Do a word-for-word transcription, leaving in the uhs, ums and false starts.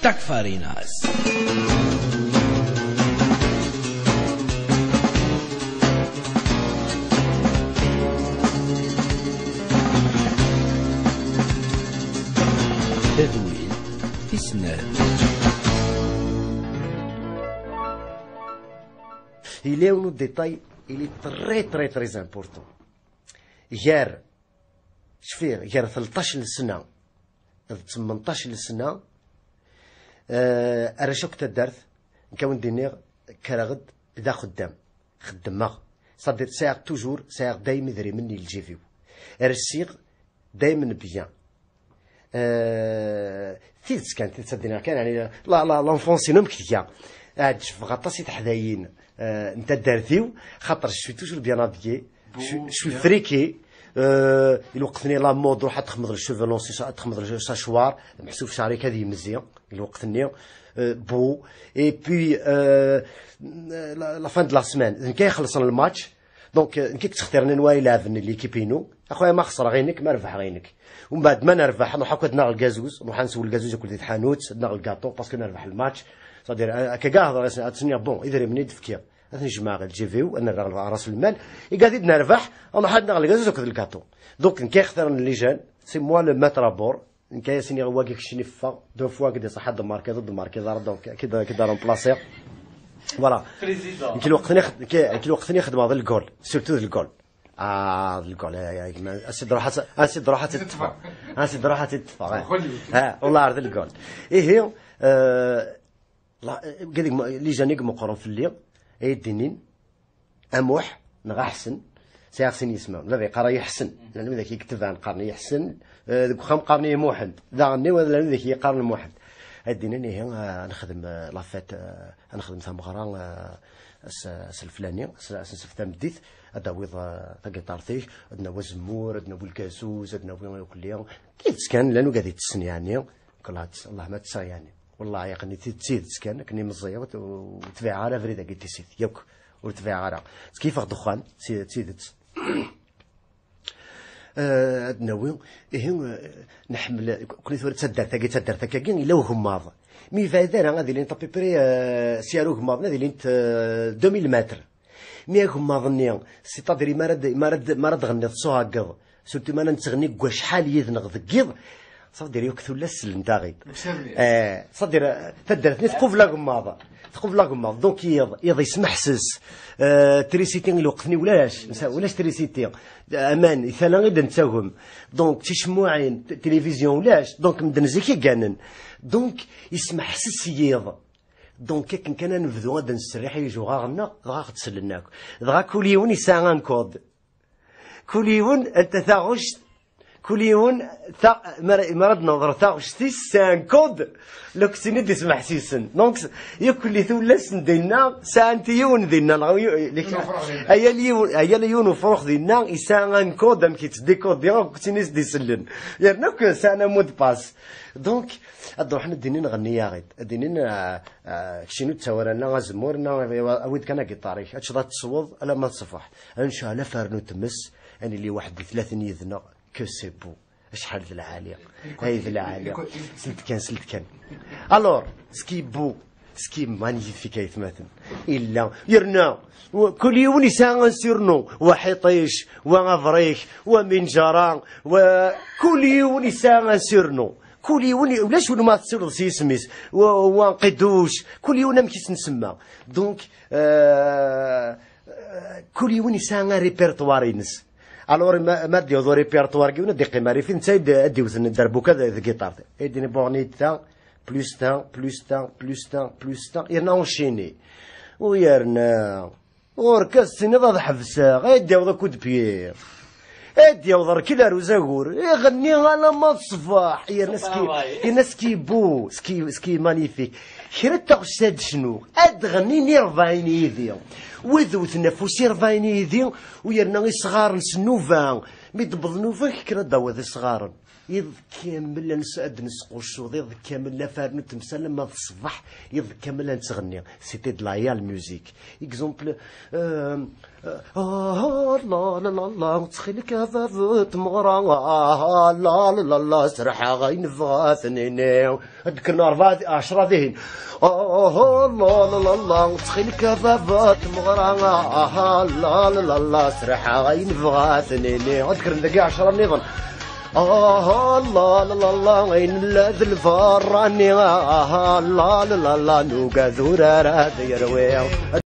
Akfarinas. Tadwin tis snat. Il est un détail, il est très, très, très important. Gar, cfiɣ, gar tleṭṭac n sna d tmenṭac n sna, eh, arrac akk taddart, nekk a wen-d-iniɣ, kkreɣ-d d axeddam, xeddmeɣ. C'est-à-dire, sɛiɣ toujours, sɛiɣ dayem idrimen i lǧib-iw. Rsiɣ dayem bien. Eh, tidet kan, tidet ad d-iniɣ kan, yani, la, la, l'enfance-inu amek tga. Ɛeǧbeɣ aṭas i teḥdayin, eh, n taddart-iw, xaṭer je suis toujours bien habillé, je, je suis friqué. Eh, i lweqt-nni la mode, ruḥ ad texmeḍ le cheveux longs, ad texmeḍ le sachoir, meḥsub cɛer-ik ad yemzi, i lweqt-nni, eh, beau. Et puis, eh, la, la fin de la semaine, d nekk ay ixellṣen le match. Donc, eh, nekk i yettextiren anwa ay ileɛben l'équipe-inu. Axuya, ma xesreɣ inek, ma rebḥeɣ inek. Umbeɛd, ma nerbeḥ, nruḥ akk ad naɣ lgazuz, nruḥ ad nsew lgazuz akked di tḥanut, ad naɣ lgaṭu, parce que nerbeḥ le match. C'est-à-dire, eh, akka gah, ad s-, ad s-iniɣ, bon, idrimen i d-fkiɣ, ad ten-jemɛeɣ i lǧib-iw, ad nerr ɣer ras lmal, i gah di d-nerbeḥ, ad nruḥ ad naɣ lgazuz akked lgaṭu. Donc, nekk i yextiren les jeunes, c'est moi le maître à bord. Nekk ay as-iniɣ wagi keččini ffeɣ, deux fois i d-iṣaḥ ad d-markiḍ, ur d-markiḍ ara, donc, ad k-id-, ad k-id-remplaciɣ. Voilà. Président. Nekk lweqt-nni xed-, nekk, nekk lweqt-nni xedmeɣ d lgol, surtout d lgol. Ah, d lgol, ay, ay, ay, gma, ad s-id-ruḥ ad s-, ad s-id-ruḥ ad t-id-ṭṭfeɣ. Ad s-id-ruḥ ad t-id-ṭṭfeɣ, eh. Ah, wallah, ar d lgol. Ihi, eh, la, eh, gad-, les jeunes i imeqqren fell-i, ay d-inin, Amuḥ neɣ Aḥsen, sɛiɣ sin yismawen. Baba yeqqar-iyi Ḥsen, llan widak i yetebɛen qqaren-iyi Ḥsen, eh, deg uxxam qqaren-iyi Muḥend. Daɣen-nni llan widak i yi-qqaren Muḥend. Ad d-inin ihi, eh, ad nexdem, eh, la fête, eh, ad nexdem tameɣra, eh, ass, ass leflani, ass, ass n ssebt tameddit, ad d-tawiḍ, eh, tagiṭart-ik, ad d-nawi azemmur, ad d-nawi lgazuz, ad d-nawi akk-, tidet kan, llan wigad itessen, yeɛni, klat, Allah ma ttseɣ, yeɛni. Wellah, yeqqen-it d tidet kan, akken i meẓẓiyeɣ, ur t-, ur tbiɛeɣ ara abrid-agi n tissit, yakk, ur tbiɛeɣ ara. Ttkeyyfeɣ ddexxan, si-, d tidet. Eh, ad nawi, ihi, eh, nḥemmel, kuni tura d taddart-agi, d taddart-agi, yella ugemmaḍ. Mi yebɛid ara, ad ilint à peu près, eh, si ar ugemmaḍ-nni ad ilint, eh, deux mille mètres. Mi agemmaḍ-nni, c'est-à-dire, mi ara d-, mi ara d-, mi ara d-tɣenniḍ s uɛeggeḍ, surtout mi ara nettɣenni deg wacḥal yid-neɣ deg yiḍ, ça veut dire yakk tullas sellent-aɣ-id. Eh, ça veut dire, eh, taddart-nni tqubel agemmaḍ. Tqubel agemmaḍ. Donc, yiḍ, yiḍ yesmeḥses. Eh, trisiti i lweqt-nni ulac. Nsa-, ulac trisiti. Aman, i tala i d-nettagem. Donc, ticemmuɛin, t-, tilivizyu ulac. Donc, medden zik i gganen. Donc, yesmeḥses yiḍ. Donc, akken kan ad nebdu ad d-nesserriḥ i yijuɣaɣ-nneɣ, dɣa ad ɣ-d-sellen akk. Dɣa kul yiwen yesɛa un code. Kul yiwen, anta taɣect, kul yiwen, ta-, mi ara, mi ara d-neḍer taɣect-is, sɛan code, la ktini d-ismeḥsisen. Donc, yakk tullas n dinna, sɛant yiwen dinna, neɣ yu-, aya l-, yiwen, aya l-, yiwen ufrux dinna, yesɛa un code, amek yettdikodi, akk ktini s-d-isellen. Yerna akk sɛan un mot de passe. Donc, ad d-ruḥen ad d-inin ɣenni-yaɣ-id. Ad d-inin, ah, ah, keččini ur d-ttawi ara azemmur, neɣ awi-d kan agiṭar-ik. Ad teččeḍ ad tesweḍ, alamma d ṣṣbeḥ. Ad ncɛel afarnu n tmes, ad nili waḥed di tlatin yid-neɣ, que c'est beau. Acḥal d lɛali. Ay d lɛali. Slet kan, slet kan. Alors, ce qui est beau, ce qui est magnifique, ay atmaten. Illa, yerna, kul yiwen yesɛa un surnom, wa Ḥiṭic, wa Abric, wa Minǧara, wa, kul yiwen yesɛa un surnom. Kul yiwen, ulac win ma tessiwleḍ s yisem-is, wa, wa Qiduc, kul yiwen amek i s-nsemma. Donc, euh, euh, kul yiwen yesɛa un répertoire-ines. Alors, ma, ma d-yaweḍ répertoire-agi, ad d-iqqim ar ifin, netta ad d-, ad d-iwten dderbuka d, d giṭart. Ad d-ini bornit ta, plus ta, plus ta, plus ta, plus ta, yerna enchaîné. U yerna, ɣur-k ad s-tiniḍ ad ḥebseɣ, ad d-yaweḍ akk d pied. Ad d-yaweḍ rkel ar uzagur, iɣenni alamma d ṣṣbeḥ, yerna ski, yerna ski beau, ski, ski magnifique. Kra n taɣect ad d-cnuɣ, ad d-ɣennin i rebɛin yid-i. Wid wten afus i rebɛin yid-i, u yerna isɣaren s nnuba, mi d-tewweḍ nnuba, kra ad d-tawiḍ isɣaren. Iḍ kamel ad nes-, ad nesquccuḍ, iḍ kamel la farnu temsal ama d ṣṣbeḥ, iḍ kamel ad nettɣenni. C'était de la réelle musique. Exemple, euh, euh, ah, la, la, la, la, ttxil-k a baba tmeɣra, ah, la, la, la, la, serḥeɣ ayen bɣa ad ten-iniɣ. Ad kkren rebɛa, ɛecra dihin. Ah, la, la, la, la, ttxil-k a baba tmeɣra, ah, la, la, la, la, serḥeɣ ayen bɣa ad ten-iniɣ. Ad kkren dagi ɛecra nniḍen. Ah, la, la, la, la, ayen nella d lberrani, ah, la, la, la, la, nugad urar ad yerwi.